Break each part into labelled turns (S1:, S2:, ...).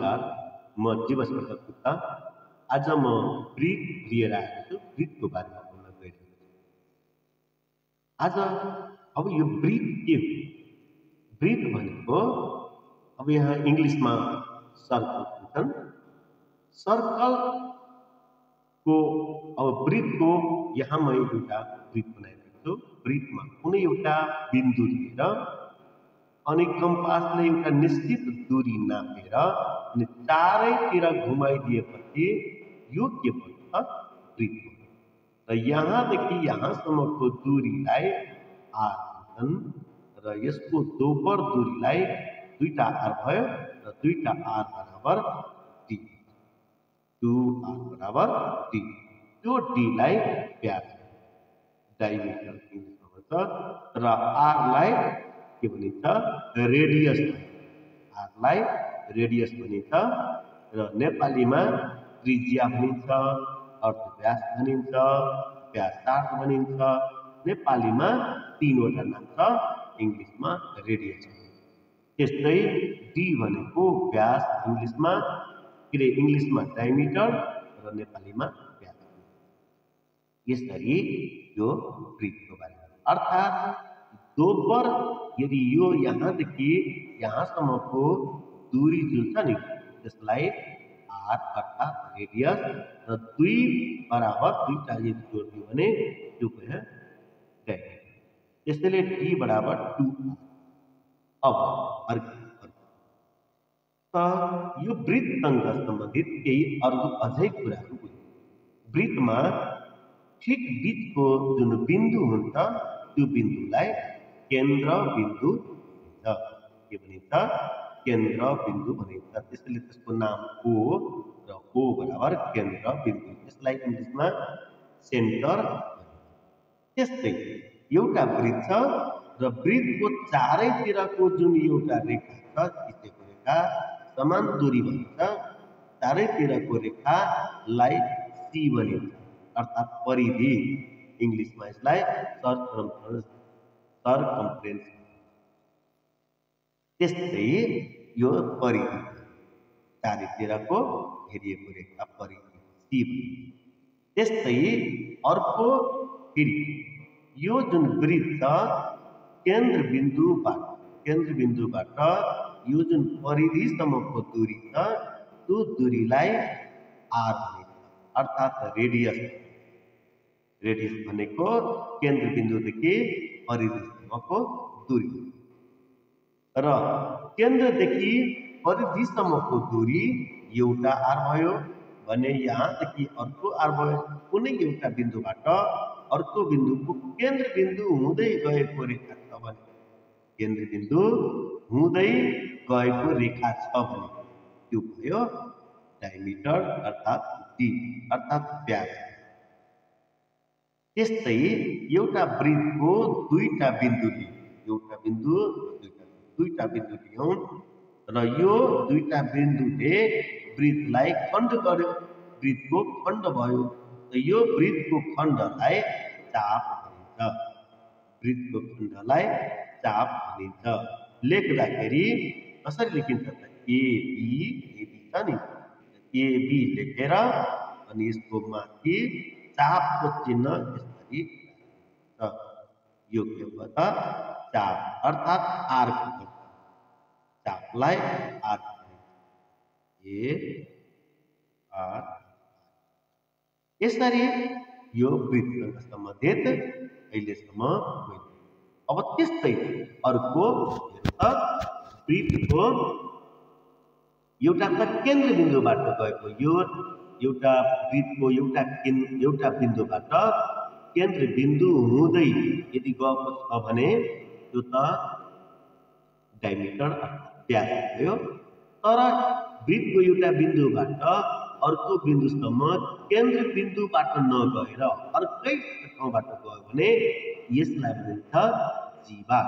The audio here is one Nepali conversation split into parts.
S1: नमस्कार, म जीवस प्रसाद गुप्ता। आज म ब्रिथ लिएर आएको छु, ब्रिथको बारेमा बोल्न गइरहेको छु। आज अब यो ब्रिथ के हो? ब्रिथ भनेको अब यहाँ इङ्ग्लिसमा सर्कल भन्छन्। सर्कलको अब ब्रिथको यहाँ म एउटा ब्रिथ बनाइरहेको छु। ब्रिथमा कुनै एउटा बिन्दु लिएर अनि कम्पासले एउटा निश्चित दूरी नापेर अनि चारैतिर घुमाइदिएपछि यो के भन्छ? ब्रिथ भन्छ। र यहाँदेखि यहाँसम्मको दूरीलाई आर भन्छन् र यसको दोब्बर दूरीलाई दुईटा आर भयो र दुईटा आर बराबर डी। 2r बराबर डी। त्यो डीलाई व्यास डायमिटर इङ्ग्लिसमा भन्छ र आरलाई के भनिन्छ? रेडियस। आरलाई रेडियस भनिन्छ र नेपालीमा त्रिज्या भनिन्छ, अर्धव्यास भनिन्छ, व्यासार्ध भनिन्छ। नेपालीमा तीनवटा नाम छ, इङ्ग्लिसमा रेडियस। त्यस्तै डी भनेको व्यास इङ्ग्लिसमा, इङ्ग्लिसमा डायमिटर र नेपालीमा व्यास। यसरी यो ब्रिथको बारेमा अर्थात् दोब्बर यदि यो यहाँदेखि यहाँसम्मको दूरी जुन छ नि त्यसलाई आर अर्थात् रेडियस र दुई बराबर दुईटा यदि जोडिदियो भने त्यो भयो डायमिटर। त्यसैले डी बराबर 2r। अब यो ब्रिथसँग सम्बन्धित केही अरू अझै कुराहरू बुझ्यौँ। ब्रिथमा ठिक बिचको जुन बिन्दु हुन्छ त्यो बिन्दुलाई केन्द्र बिन्दु भनिन्छ। के भनिन्छ? केन्द्र बिन्दु भनिन्छ। त्यसैले त्यसको नाम ओ र ओ बराबर केन्द्र बिन्दु। यसलाई इङ्ग्लिसमा सेन्टर भनिन्छ। त्यस्तै एउटा ब्रिथ छ र ब्रिथको चारैतिरको जुन एउटा रेखा छ खिचेको रेखा समान दूरी भन्छ। चारैतिरको रेखालाई सी भनिन्छ अर्थात् परिधि। इङ्ग्लिसमा यसलाई सर्कम्फ्रेन्स। त्यस्तै यो परिधि चारैतिरको घेरिएको रेखा परिधि सी भनिन्छ। त्यस्तै अर्को फेरि यो जुन ब्रिथ छ केन्द्रबिन्दुबाट यो जुन परिधिसम्मको दूरी छ त्यो दूरीलाई आर भनिन्छ अर्थात् रेडियस। रेडियस भनेको केन्द्रबिन्दुदेखि परिधिसम्मको दूरी र केन्द्रदेखि परिधिसम्मको दूरी एउटा आर भयो भने यहाँदेखि अर्को आर भयो। कुनै एउटा बिन्दुबाट अर्को बिन्दुको केन्द्रबिन्दु हुँदै गएको रेखा छ भने केन्द्रबिन्दु हुँदै गएको रेखा छ भने त्यो भयो डायमिटर अर्थात् डी अर्थात् व्यास। त्यस्तै एउटा ब्रिथको दुईटा बिन्दु लियौँ र यो दुईटा बिन्दुले ब्रिथलाई खण्ड गर्यो। ब्रिथको खण्ड भयो र यो ब्रिथको खण्डलाई चाप भनिन्छ। ब्रिथको खण्डलाई चाप भनिन्छ। लेख्दाखेरि कसरी लेखिन्छ त? एबी छ नि, एबी लेखेर अनि यसको माथि चापको चिन्ह यसरी छ। यो के भयो त? चाप अर्थात् आर्क भन्छ। चापलाई आर्क भनिन्छ। A R. यसरी यो ब्रिथसँग सम्बन्धित अहिलेसम्म मैले। अब त्यस्तै अर्को ब्रिथको एउटा त केन्द्रबिन्दुबाट गएको यो एउटा ब्रिथको एउटा बिन्दुबाट केन्द्रबिन्दु हुँदै यदि गएको छ भने त्यो त डायमिटर अर्थात् व्यास भयो। तर ब्रिथको एउटा बिन्दुबाट अर्को बिन्दुसम्म केन्द्रबिन्दुबाट नगएर अर्कै ठाउँबाट गयो भने यसलाई भनिन्छ जीवा।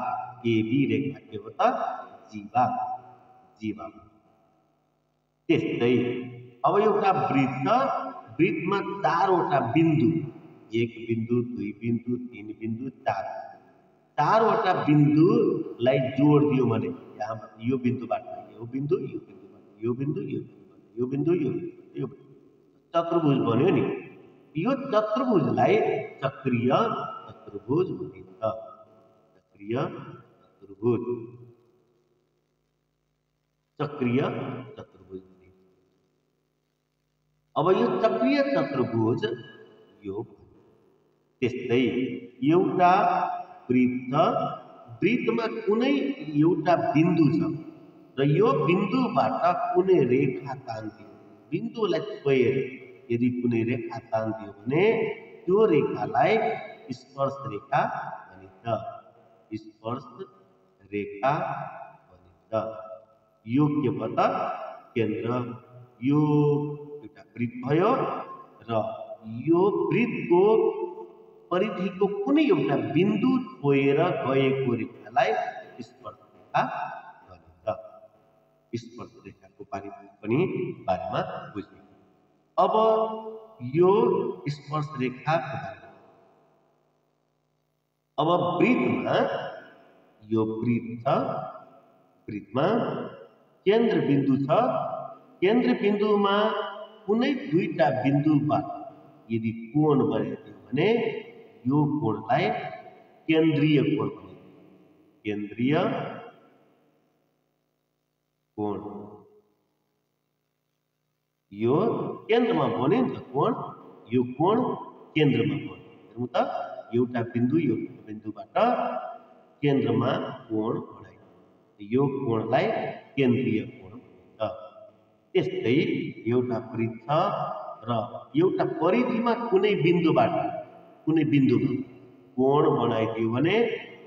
S1: एबी रेखा के हो त? जीवा। त्यस्तै अब एउटा ब्रिथ छ। ब्रिथमा चारवटा बिन्दु, एक बिन्दु, दुई बिन्दु, तीन बिन्दु, चारवटा बिन्दुलाई जोड दियो भने यहाँ यो बिन्दुबाट यो बिन्दु, यो बिन्दुबाट यो बिन्दु यो बिन्दु यो बिन्दु यो बिन्दु यो बिन्दु चतुर्भुज बन्यो नि। यो चतुर्भुजलाई चक्रीय चतुर्भुज भनिन्छ। चक्रीय चतुर्भुज, चक्रीय चतुर्भुज। अब यो चक्रीय चतुर्भुज यो त्यस्तै एउटा वृत्त, वृत्तमा कुनै एउटा बिन्दु छ र यो बिन्दुबाट कुनै रेखा तान्दियो, बिन्दुलाई छोएर यदि कुनै रेखा तान्दियो भने त्यो रेखालाई स्पर्श रेखा भनिन्छ। स्पर्श रेखा भनिन्छ। यो के भयो त केन्द्र, यो एउटा वृत्त भयो र यो वृत्तको परिधिको कुनै एउटा बिन्दु छोएर गएको रेखालाई स्पर्श रेखा भनिन्छ। स्पर्श रेखाको बारेमा बुझ्यौं। अब यो स्पर्श रेखाको बारेमा, अब वृत्तमा यो वृत्त छ, वृत्तमा केन्द्र बिन्दु छ। केन्द्र बिन्दुमा कुनै दुईटा बिन्दुबाट यदि कोण बनाइदियो भने यो कोणलाई केन्द्रीय कोण भनिन्छ। केन्द्रीय कोण। यो केन्द्रमा बन्यो नि त कोण, यो कोण केन्द्रमा बन्यो। हेर्नु त एउटा बिन्दु एउटा बिन्दुबाट केन्द्रमा कोण बनाइयो, यो कोणलाई केन्द्रीय कोण भनिन्छ। त्यस्तै एउटा वृत्त छ र एउटा परिधिमा कुनै बिन्दुबाट कुनै बिन्दुमा कोण बनाइदियो भने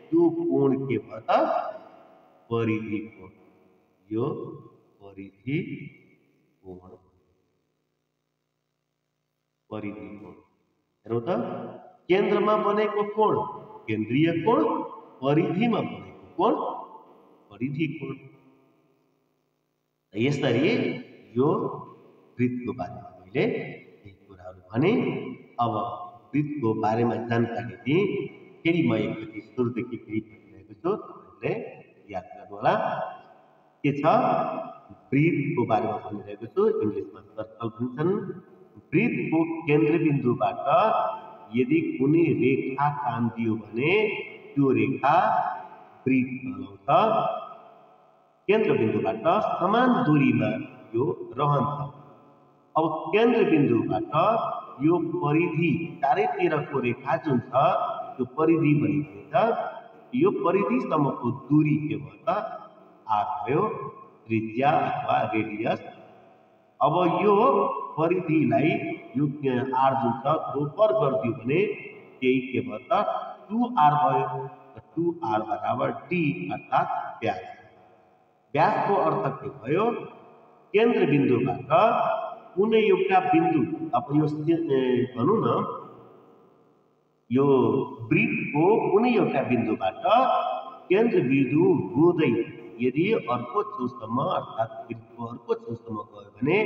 S1: त्यो कोण के भयो त परिधि कोण। यो परिधि कोण, परिधि कोण। हेरौँ त केन्द्रमा बनेको कोण केन्द्रीय कोण, परिधिमा बनेको कोण परिधि कोण। यसरी यो वृत्तको बारेमा मैले यही कुराहरू भने। अब वृत्तको बारेमा जानकारी दिएँ, फेरि म एकचोटि सुरुदेखि फेरि भनिरहेको छु, तपाईँले याद गर्नुहोला। के छ वृत्तको बारेमा भनिरहेको छु, इङ्ग्लिसमा सर्कल भन्छन्। वृत्तको केन्द्रबिन्दुबाट यदि कुनै रेखा तान्दियो भने त्यो रेखा वृत्त कहलाउँछ। केन्द्रबिन्दुबाट समान दूरीमा यो रहन्छ। अब केन्द्रबिन्दुबाट यो परिधि चारैतिरको रेखा जुन छ त्यो परिधि भनिन्छ। यो परिधिसम्मको दूरी के भयो त आर भयो, त्रिज्या अथवा रेडियस। अब यो परिधिलाई यो आर जुन छ दोपर गरिदियो भने त्यही के भयो त 2r भयो। 2r बराबर d अर्थात् व्यास। व्यासको अर्थ के भयो, केन्द्रबिन्दुबाट कुनै एउटा बिन्दु, अब यो भनौँ न यो वृत्तको कुनै एउटा बिन्दुबाट केन्द्रबिन्दु हुँदै यदि अर्को छेउसम्म अर्थात् वृत्तको अर्को छेउसम्म गयो भने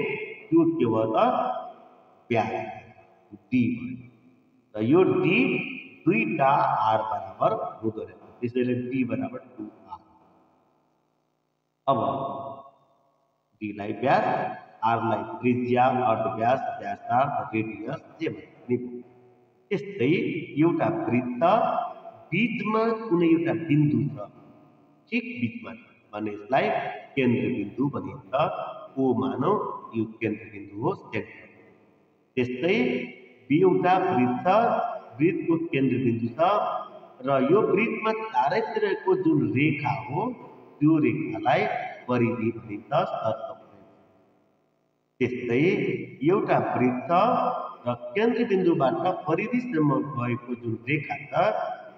S1: त्यो के भयो त व्यास डी भयो। र यो डी दुईटा आर बराबर हुँदो रहेछ, त्यसैले डी बराबर 2r। अब डी लाई व्यास, आर लाई त्रिज्या, अर्धव्यास, व्यासार्ध, रेडियस जे भए पनि। त्यस्तै एउटा वृत्त बीचमा कुनै एउटा बिन्दु छ, ठिक बीचमा भने यसलाई केन्द्रबिन्दु भनिन्छ। ओ मानौ यो केन्द्रबिन्दु हो, सेन्टर। त्यस्तै एउटा वृत्त, वृत्तको केन्द्रबिन्दु छ र यो वृत्तमा चारैतिरको जुन रेखा हो त्यो रेखालाई परिधि भनिन्छ, सर्कमफ्रेन्स। त्यस्तै एउटा वृत्त र केन्द्रबिन्दुबाट परिधिसम्म गएको जुन रेखा छ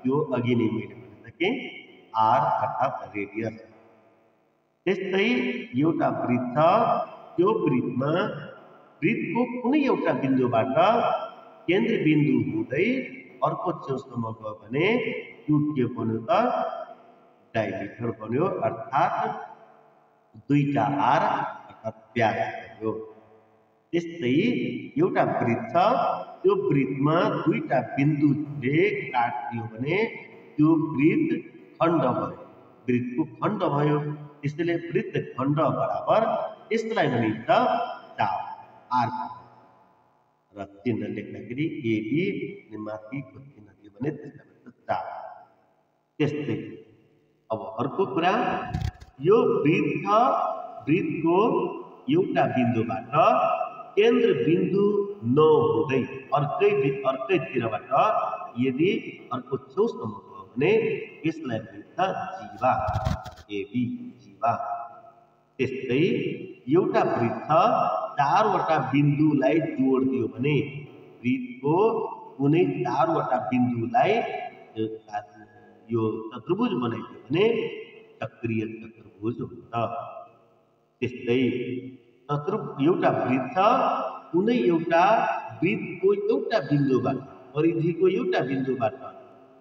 S1: त्यो अघि नै मैले भनिसकेँ, आर अर्थात् रेडियस। त्यस्तै एउटा वृत्त, त्यो वृत्तमा वृत्तको कुनै एउटा बिन्दुबाट केन्द्रबिन्दु हुँदै अर्को छेउसम्म गयो भने त्यो के बन्यो त डायमिटर बन्यो, अर्थात् दुईटा आर अर्थात् व्यास बन्यो। त्यस्तै एउटा वृत्त, त्यो वृत्तमा दुईटा बिन्दुले काटियो भने त्यो वृत्त खण्ड भयो, वृत्तको खण्ड भयो। त्यसैले वृत्त खण्ड बराबर यसलाई भनिन्छ चाप आर र चिन्ह लेख्दाखेरि एबी अनि माथिको चिन्ह दियो भने त्यसलाई भन्छ चाप। त्यस्तै अब अर्को कुरा, यो वृत्त छ, वृत्तको एउटा बिन्दुबाट केन्द्र बिन्दु नहुँदै अर्कैतिरबाट यदि अर्को छेउसम्म गयो भने यसलाई भनिन्छ जीवा, एबी जीवा। त्यस्तै एउटा वृत्त चारवटा बिन्दुलाई जोडिदियो भने वृत्तको कुनै चारवटा बिन्दुलाई यो चतुर्भुज बनाइदियो भने चक्रीय चतुर्भुज हुन्छ। त्यस्तै एउटा वृत्त कुनै एउटा वृत्तको एउटा बिन्दुबाट, परिधिको एउटा बिन्दुबाट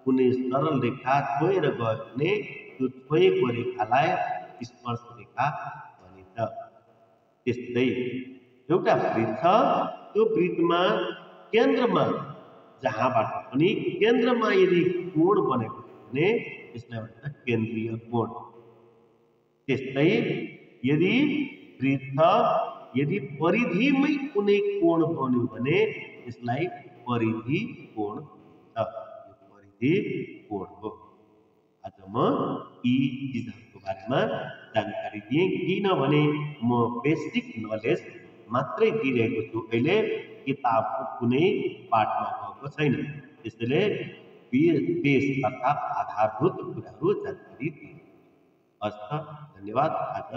S1: कुनै सरल रेखा छोएर गयो भने त्यो छोएको रेखालाई स्पर्श रेखा भनिन्छ। त्यस्तै एउटा वृत्त, त्यो वृत्तमा केन्द्रमा जहाँबाट पनि केन्द्रमा यदि कोण बनेको छ भने यसलाई भन्छ केन्द्रीय कोण। त्यस्तै यदि वृत्त यदि परिधिमै कुनै कोण बन्यो भने यसलाई परिधि कोण भन्छ। यो परिधि कोण हो। आज म यी चिजहरूको बारेमा जानकारी दिएँ, किनभने म बेसिक नलेज मात्रै दिइरहेको छु, अहिले किताबको कुनै पाठमा भएको छैन। त्यसैले बेस अर्थात् आधारभूत कुराहरू जानकारी दिए। हस्त, धन्यवाद। आज